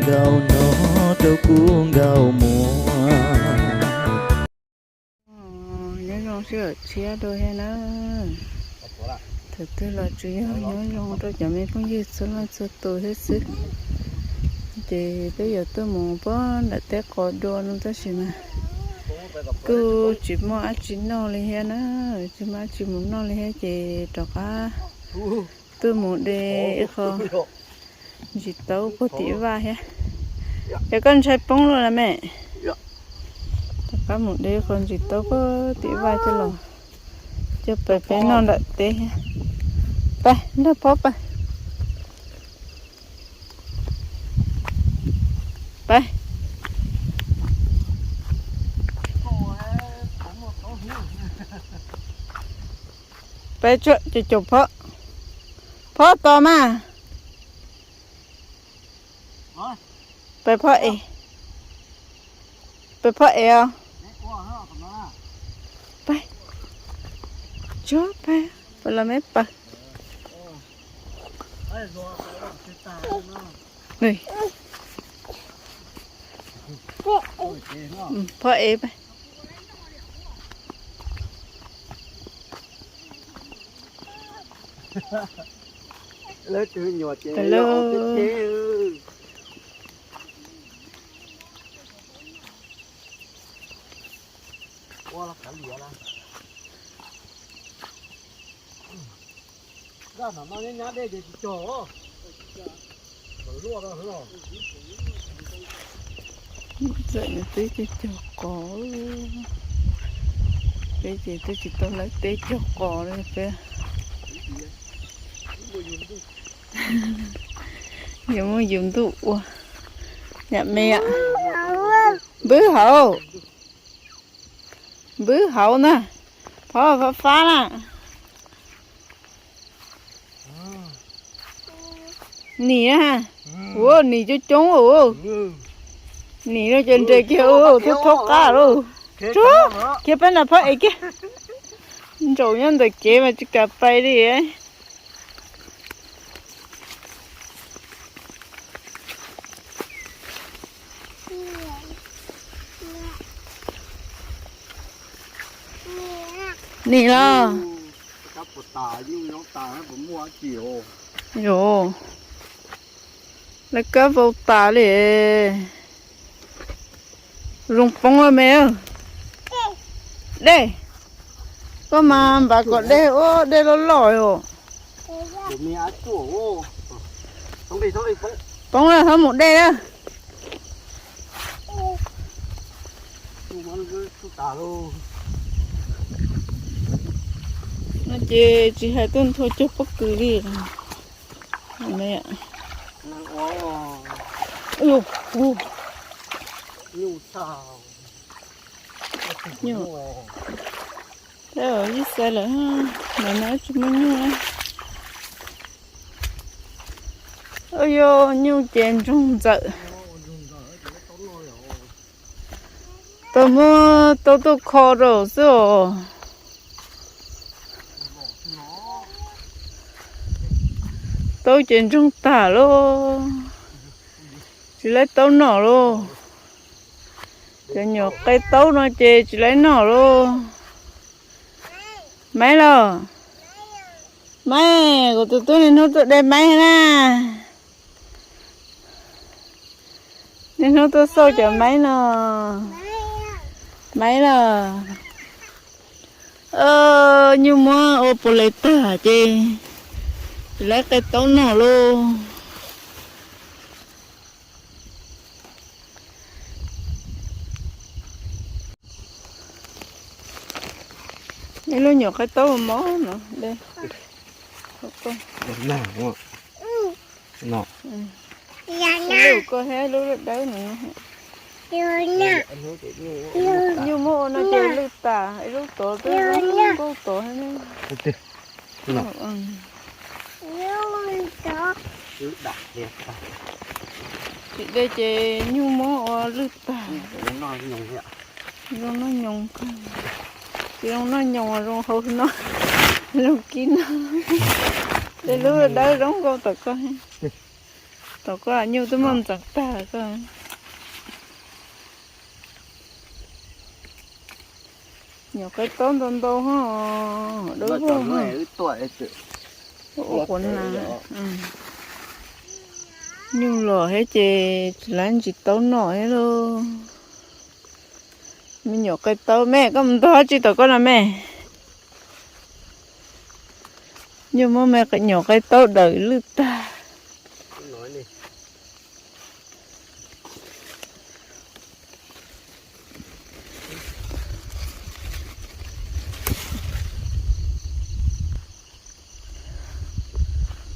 Nkauj no rau kuv nkauj muam. Nyob zoo sij hawm tshiab dua thiab na. Thaum twg los tsuas yog nyob zoo rau cov me phooj ywg txhua leej txhua tus thiab xwb. Ces peb yuav tuaj mus puag nram teb qos dua no tab sis mas kuj tsis muaj dab tsi noj li thiab na, tsis muaj dab tsi mus noj li thiab ces rov qab tuaj mus de ib qho ntsis taub puag tim vaj thiab. Yog koj ntshai poob lawm me, rov qab mus de ib qho ntsis taub puag tim vaj coj los coj pais peb noj nram teb thiab. Pais nrog phob pais. Pais. Pais tsuag ces caum phob, phob tos mas. Pais phob es, pais phob es os. Pais, tsuag pais, pais los me pais. Phob es pais. Hello. Txawm nws twb cog cog qos, peb ces twb tsis tau lawv teb cog qos li peb. Yuav muaj yus ntuj ua nyam me. Npwb hauv, npwb hauv na, phob fab fab na. Nim na, ua nim coob coob, nim no ces nres kiag thob thob qab lauj. Tsuag kiag peb nram phob es kiag, ntsaum nyob ntawm kev mas tsis kam pais li. Nim los, yog lawv kab vau tas li. Zoo poob lawm me. Dej, koj mas npam kom dej, ua dej loj loj os. Poob lawm, txhob mus dej na. No ces tsis hais tuaj nthua cog pob kws li. Ib xav lawm, mas no tsis muaj nyuj. Yog nyuj ces ntsoog ntxawm. Tau muab taub tuaj kho rau xwb os. Taub ces ntsoog tag lauj, tsis laib taub noj lauj. Cov nyuam qe taub no ces tsis laib noj lauj. Maiv los? Maiv, kuv tus tub niaj hnub tuaj de maiv na. Niaj hnub tuaj xauj cov maiv no. Maiv los? Nyuj muab ua puas les tag ces tsis laib qe taub noj lauj. Ib lub nyuam qe taub mos no de. Lub dawb no. Nyuj muab ua no ces lwj tas, ib lub tod twb zoo nkauj tod. Tsis de ces nyuj muab ua lwj tag. Zoo noj nyoos kawg. Tsis zoo noj nyoos, zoo hau no, zoo kib no. De lub dawb zoo nkauj tom koj. Tom koj nyuj twb muaj ntxeev tag koj. Nyuam qaib taub ntau ntau ho, dawb vog ho. Ua quav na. Nyuj los thiab ces tsis laib ntsis taub noj thiab lauj. Me nyuam qaib taub, me koj mus ntog dab tsi tom koj no me? Nyuj muab me nyuam qaib taub daws lwj tag.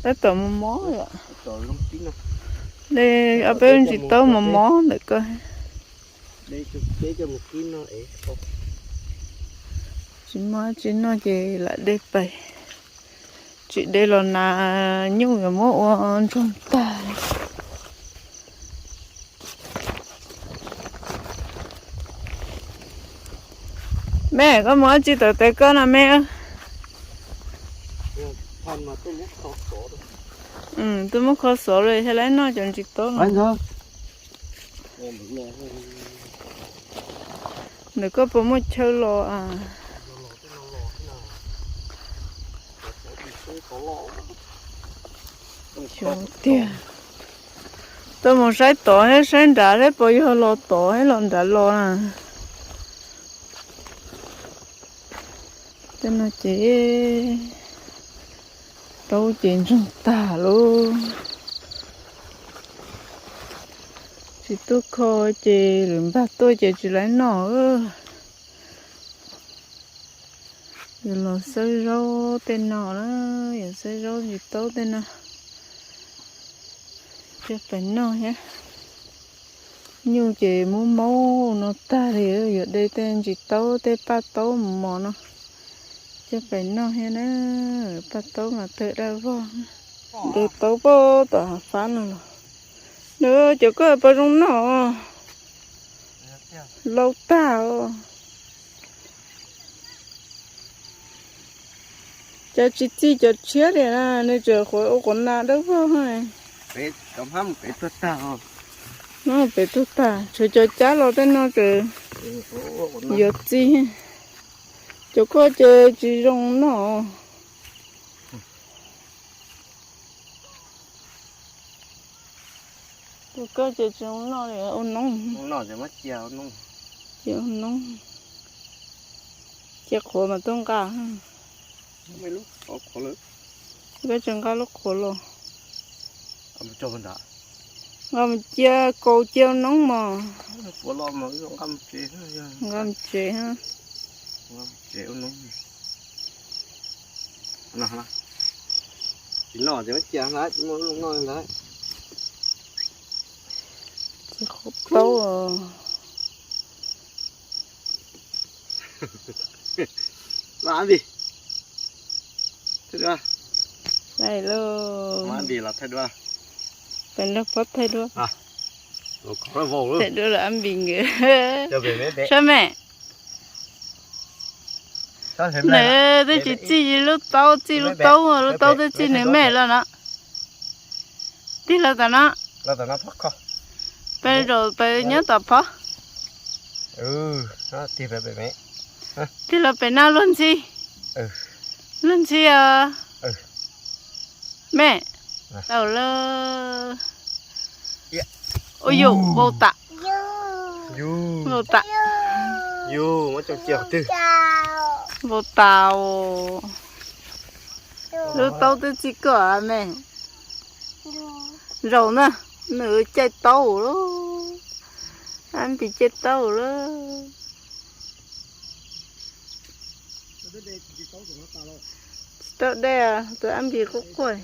Tab tom mos mos yom. De ob peb ntsis taub mos mos ntawm koj. Tsis muaj tsis noj ces lam de pais. Tsis de los nas nyuj yuav muab ua ntsoog tag. Me, koj mus dab tsi tom tes koj no me? Twb muab kho xov los thiaj li noj cov ntsis taub no. Ntawm koj puas muaj chaw los? Xyov tiag. Tuaj mus saib tod thiab saib nrad thiab puas yog los tod thiab los nrad los na. Tej no ces taub ces ntsoog tag lauj. Tsis tuaj kho ces lwm npag tuaj ces tsis laib noj. Yuav los xawb zaub tej no na, yuav xawb zaub ntsis taub tej no. Coj pais noj thiab. Nyuj ces muab maub no tag li, yuav de tej ntsis taub tej paj taub mos mos no coj pais noj thiab na. Paj taub mas tawg daj vog. De taub pem tom hav fab no los. Nws cov koj puas zoo noj? Lau tag os. Cas tsis txi cov tshiab li na, nws tseem qhuav ua quav na dawb vog. Pem tuag tag, tshuav cov cab los tej no tseem yuav txi. Cov koj ces tsis zoo noj. Cov koj ces tsis zoo noj li, ua noob. Cia ua noob. Cia qhuav mas tuaj nqa. Koj tsis nqa lub qhuav los? Nqa mus cia kaus cia ua noob mos. Nqa mus tsev. Tsis noj ces muab cia ntag, tsis muaj lub zoo noj li ntag. Tsis qhuav taub. Los Ab Npis, thaij duab. Thaij lauj. Ab Npis los thaij duab. Peb nrog Pob thaij duab. Thaij duab los Ab Npis nkawd. Saib me. Nws twb tsis txi lub taub, txi lub taub, lub taub twb txi nws me lawm no. Tig los tom no. Peb zaum peb nyob tom Pob. Tig los pem no luag ntxhi. Luag ntxhi os. Me. Tau lawm. Ua yus vau tas. Vau tas. Vau tas. Lub taub twb txi koj me. Zaum na, nws caij taub lawm. Ab Npis caij taub lawm. Tsis tau dej, tus Ab Npis quaj quaj.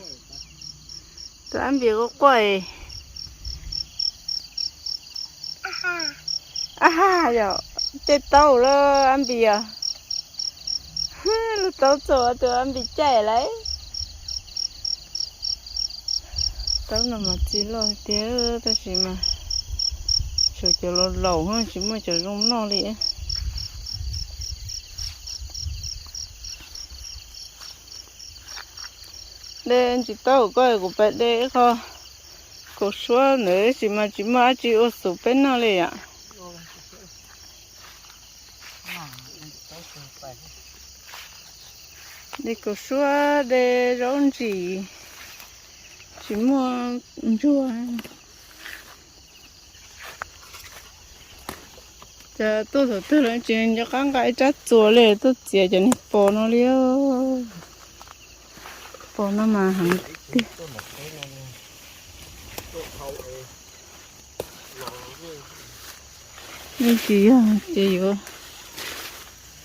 Tus Ab Npis quaj quaj. Ab ha, yog caij taub lawm Ab Npis os. Lub taub txog tus Ab Npis caij lawm. Taub no mas txi loj tiag tab sis mas tshuav cov laus laus tsis muaj cov zoo noj li. De ntsis taub koj, kuv pab de ib qho kaum suab ntawd tab sis mas tsis muaj dab tsi ua xum peb noj li yom. De kaum suab, de zaub ntsim, tsis muaj ntsuag. Ces tuaj thaum twg los tsis nco qab nqa ib rab txuas li tuaj txiav cov niag pos no li. Pos no mas heev tiag. Yeej tsis yog ces yuav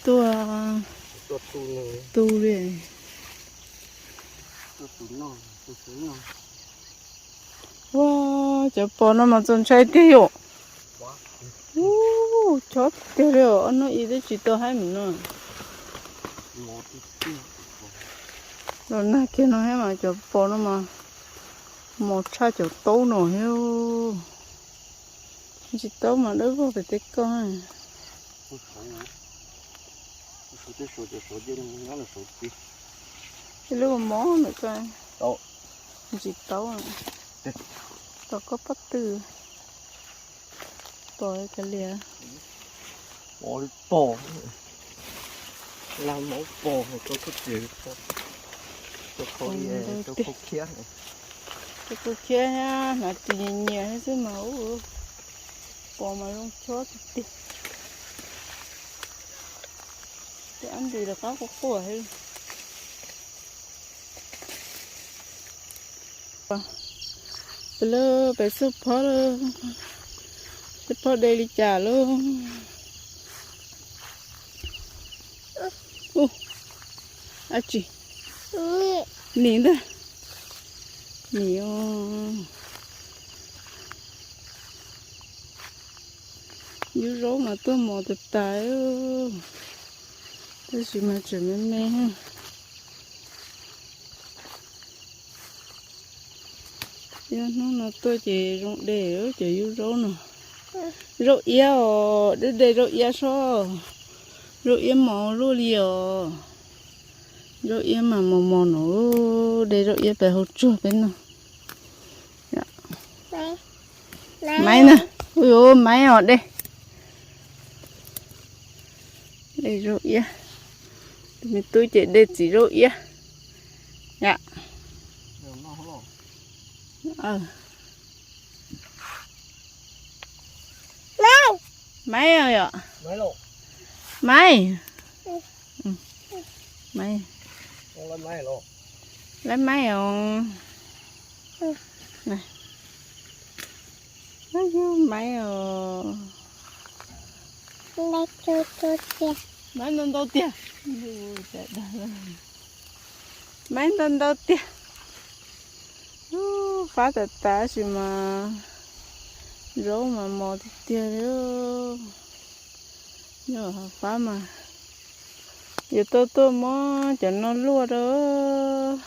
tuaj tu li. Ua, cov pos no mas txaus ntshai tiag yom. Ub, chob tiag li os, ob hnub ib twb tsis tau haib mus no. Los nag kiag no thiab mas cov pos no mas mos tshaj cov taub no thiab. Ntsis taub mas dawb vog pem tej koj. Ib lub mos ntawm koj, ntsis taub, tom koj pob tw, pos kav liam. Pos li pos, lag mauv pos, rau khaub tsev, rau khaub khiab, rau khaub khiab thiab hnav ris nyias nyias thiab xwb mas ub, pos mas zoo chob tiag tiag. Tej ab nti rov qab quaj quaj thiab. Peb lawm, peb xub phob lawm, xub phob de li cas lawm. Ub, dab tsi? Nim ntag. Nim os. Yub zaub mas tuaj mos tas tas, tab sis mas tseem me me. Yog hnub no tuaj ces zoo de cov yub zaub no. Zaub iab os, de de zaub iab soj, zaub iab mos luaj li os. Zaub iab mas mos mos no, de zaub iab pem hauv tsuag peb no. Maiv na, ui yuav maiv os de. De zaub iab, tus me tub ces de txiv zaub iab. Yom. Maiv os yom. Maiv. Maiv. Laiv maiv os. Yub maiv os. Maiv ntau ntau tiag. Maiv ntau ntau tiag. Fab tas tas sis mas zaub mas mos tiag tiag li. Nyob hauv fab mas yuav tau tuaj muab cov no luaj rau.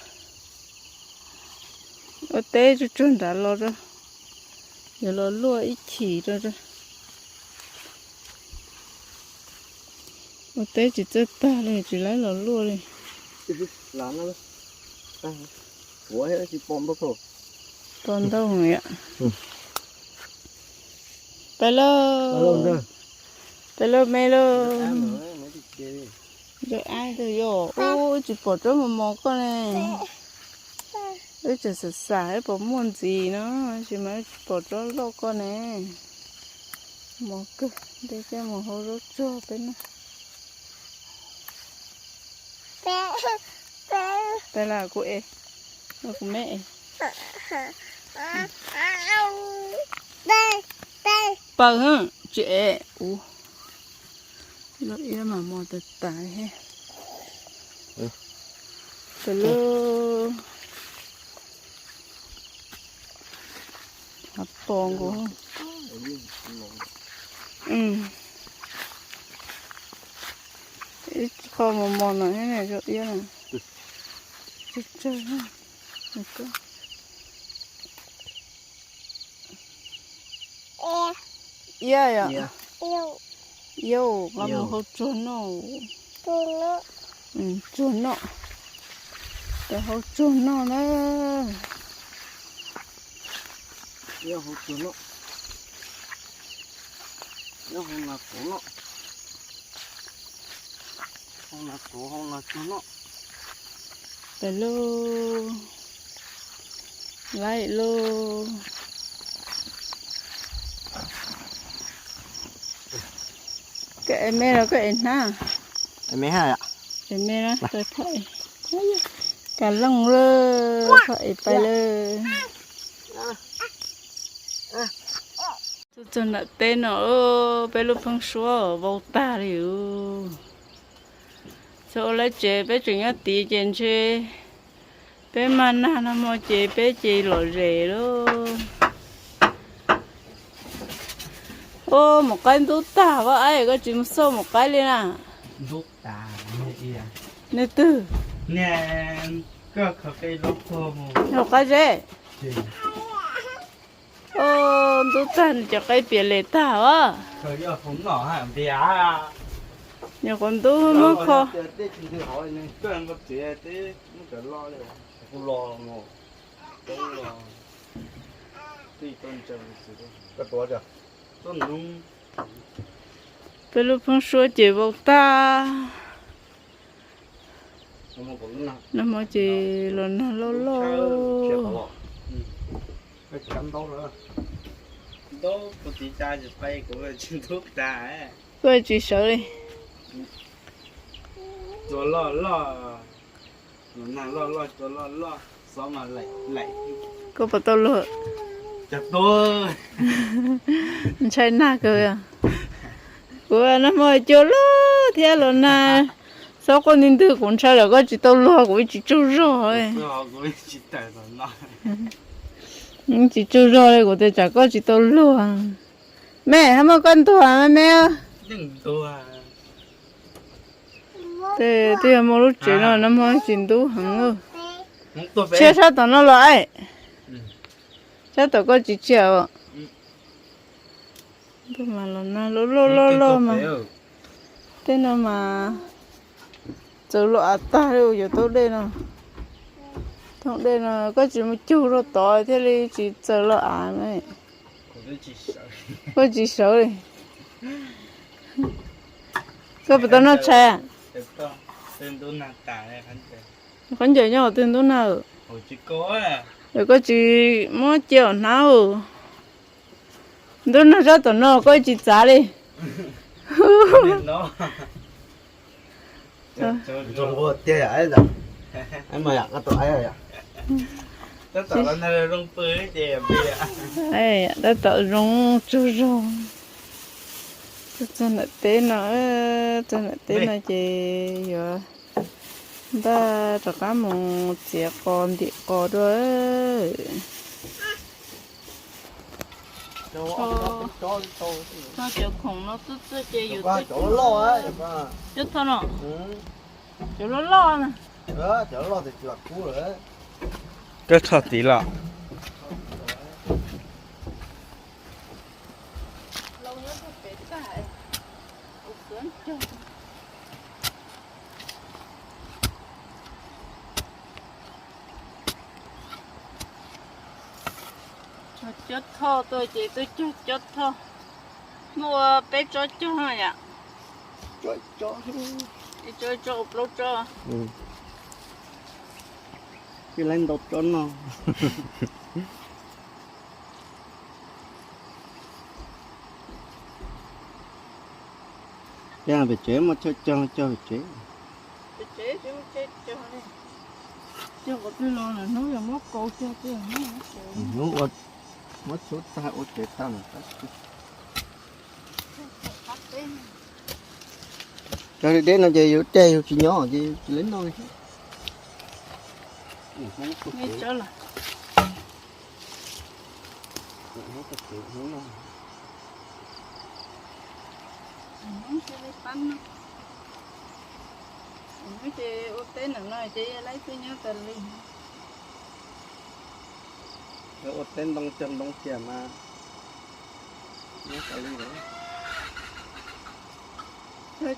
Ua teb tsuag tsuag nrad los rau, yuav los luaj ib chim rau. Ua teb tsis txawj tag li tsis laib los luaj li. Pos ntau yom. Peb lauj, peb lauj me lauj. Zaub ab ntag yom, ub tsis pom zaub mos mos koj ne. Wb tseem xav xav wb puas muaj ntxiv no, tab sis mas wb tsis pom zaub loj koj ne. Mos kawg, de coj mus hau zaub tsuag peb noj. Peb lauj kuv es, kuv me es. Paws, tsis es ub. Lub iab mas mos tas tas thiab. Peb lauj, hav pos nkaus. Ib qho mos mos no thiab ne, zaub iab no. Tsawg tsawg. Iab yom. Yau, qab mus hau tsuag noj. Tsuag noj. Tau hau tsuag noj na. Nyob hauv tsuag no, nyob hauv nas kauv no, hauv nas kauv hauv nas tsuag no. Pais lauj, laij lauj. Koj ev me los koj ev hnab? Ev me na, tau phoj, ka looj lawm, phoj ev pais lawm. Txog nram teb no, peb lub pheeb suab vau tag li. Txog ua lawv tsev peb tseem nyob tid ces ntshe peb maj nag nag hmo ces peb ces lom zem lauj. Ub, mus qaib ntub tag, Vaj Aib, koj tsis mus xauj mus qaib li na? Nws twg? Mus qaib zeb. Ub, ntub tag nws cov qaib piam lem tag as. Nyuam qhuav ntub muab kho. Peb lub pheeb suab ces vau tag. Nag hmo ces los nag loj loj. Koj tsis sawv li. Koj puas tau luag? Ntshai nag kawg. Kuv nag hmo cua loj thiab los nag xob quaj ntwg ntwg, kuv ntshai lawm koj tsis tau luag kuv tsis tsaug zog. Tsis tsaug zog li kuv tias tsam koj tsis tau luag. Me, hab muab koj ntuag me. Tej twb yog muaj lub tsev no nag hmo tsis ntub heev. Tshiab sab tom no los es. Sab tom koj tsis tshiab os. Mas los nag loj loj loj mas. Tej no mas txawv los av tag li yuav tau dej no. Thooj dej no koj tsis mus cug rau tod thiaj li tsis txawv los av na. Koj tsis sawv li. Koj puas tau noj tshais? Khaub ncaws nyob qhov twg ntub nag? Koj tsis muab cia hnab. Ntub nag sab tom no koj tsis txav li. Tab tom zoo tsaug zog. Txog nram teb no, txog nram teb no ces yuav npaj rov qab mus txiav qos ntim qos dua. Cov khoom no txhij txhij ces yus twb, cov loj loj na. Koj rho tid los? Cog cob thoj tuaj ces tuaj cog cob thoj. Muaj ua peb tsob cog yom? Ib tsob ib tsob ua plaub tsob. Cia lawv ntau tsob no. Pem tsev muaj chaw cog cog pem tsev. Cog qhov twg los hnub yog muab kaus cog, hnub muab tshub tag ua tsev tag no. Cog deb no ces yus caij yus tsis nyob ces tsis lawv noj li thiab. Ces ua teb ntawm no ces yog laib twb nyob tas li. Ua teb ntoo cog ntoo cia mas nyob tas li lawm.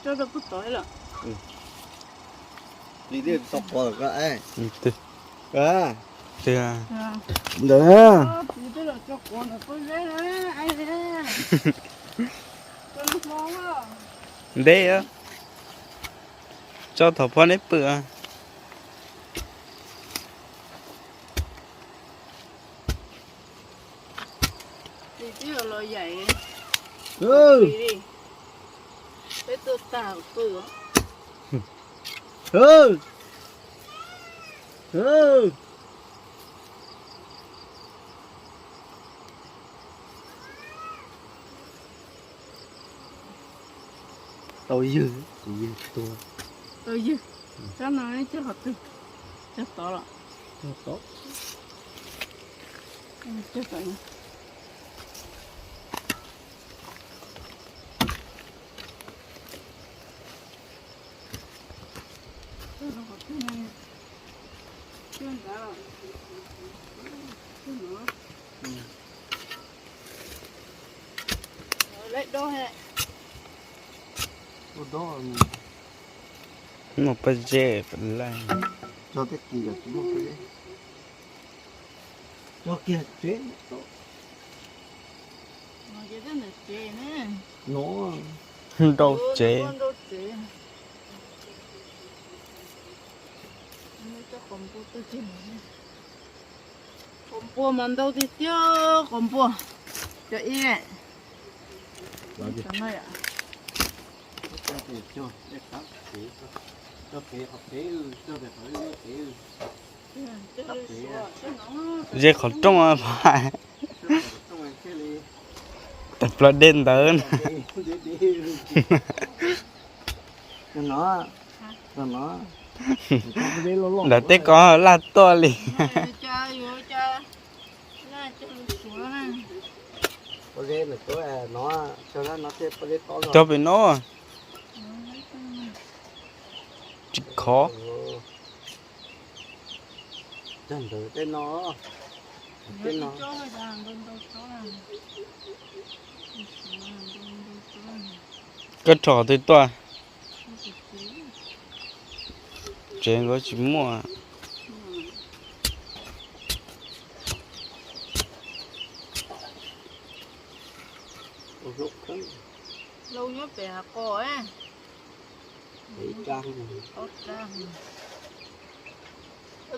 Tso rau puag tod lawm. Li tau qos koj. Ntawd. Ntev, tso thaum pom neb pw. Tau ywg, kuv ywg tuag. Tau ywg. Tsob no cog qhov twg? Cog tod los? Cog tod. Cog tod. Mus pob zeb, cog kiag tsev no. Nrau tsev. Qos npua mas ntau tiag tiag, qos npua. Cov ib. Ze qhov rooj, tawm plaws dej ntawd. Nram tej ko laj tuaj li. Cog pem no. Tsis khov. Koj rho qhov twg tuaj? Tsev nkawd tsis muaj. Lauj nyob pem hav qos.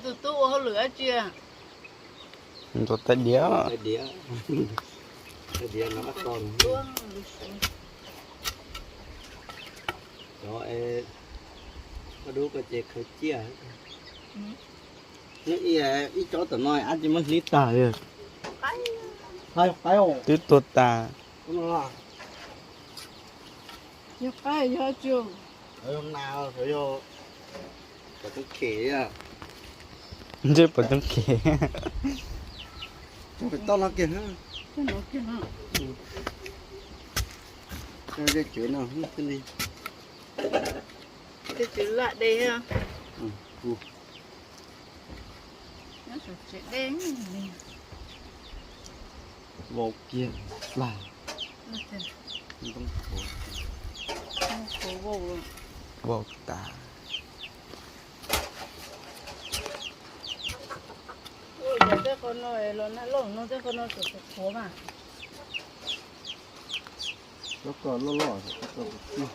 Tus tub ua hauj lwm dab tsi? Ntaus tais diav. Cov dub ko ces khaws ciaj. Ib tsob tom no ab tsis muaj hlib tag li. Twb tuag tas. Yog qaib yog tsu. Yog nas, yog pom toob khem. Ntsej pom toob khem. Toj no kiag. Toj no kiag. Toj dej tsev no thiaj li. Dej tsev lam dej. Vau kiag plag. Vau tas. Tej qhov no los nag loj no, tej qhov no tseem qhuav mas. Cov ko loj loj, cov ko tiag.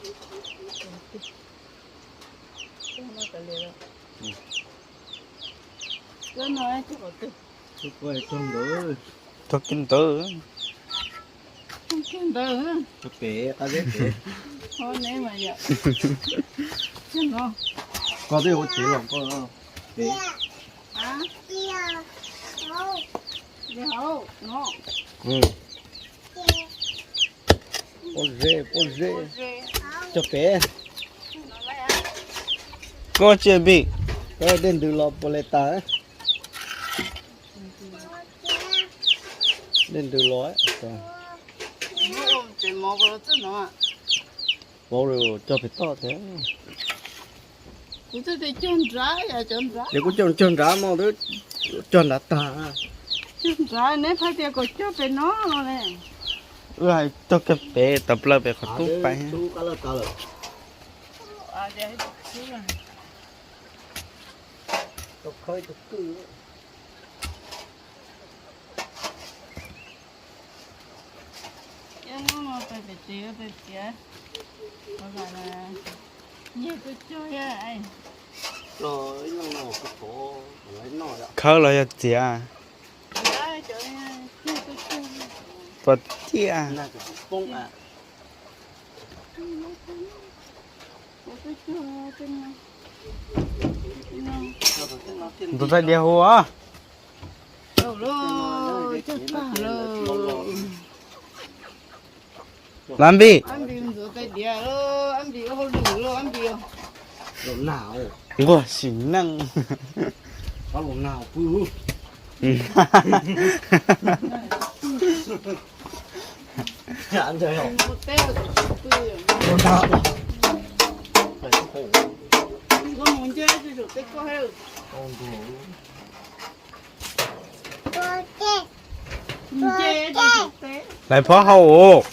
Cov no cog qhov twg? Cog ko cog ntawd. Cog kiag ntawd. Cog kiag ntawd. Cog pem qab zeb pem. Ho neb mas yom. Cog no. Koj twb ua tsev los koj pem. Pob zeb, pob zeb. Cog pem. Koj tsis pim. Koj dej ntws los puas li tas? Dej ntws los. Vau, cog pem toj thiab. Kuv twb tias cog nrad, cog nrad. Ces kuv cog, cog nrad mas twb cog nrad tag. Cog nrad, neb pheej tias kom cog pem no no ne. Wb hais cog kiag pem, tawm plaws pem qhov tub pais. Txiav, txiav, nyiag tuaj cuag, khawb los yog txiav? Pom tiag. Tus txais diav hu os. Lab Npis. Nquag sim neej. Lawv phob hau os.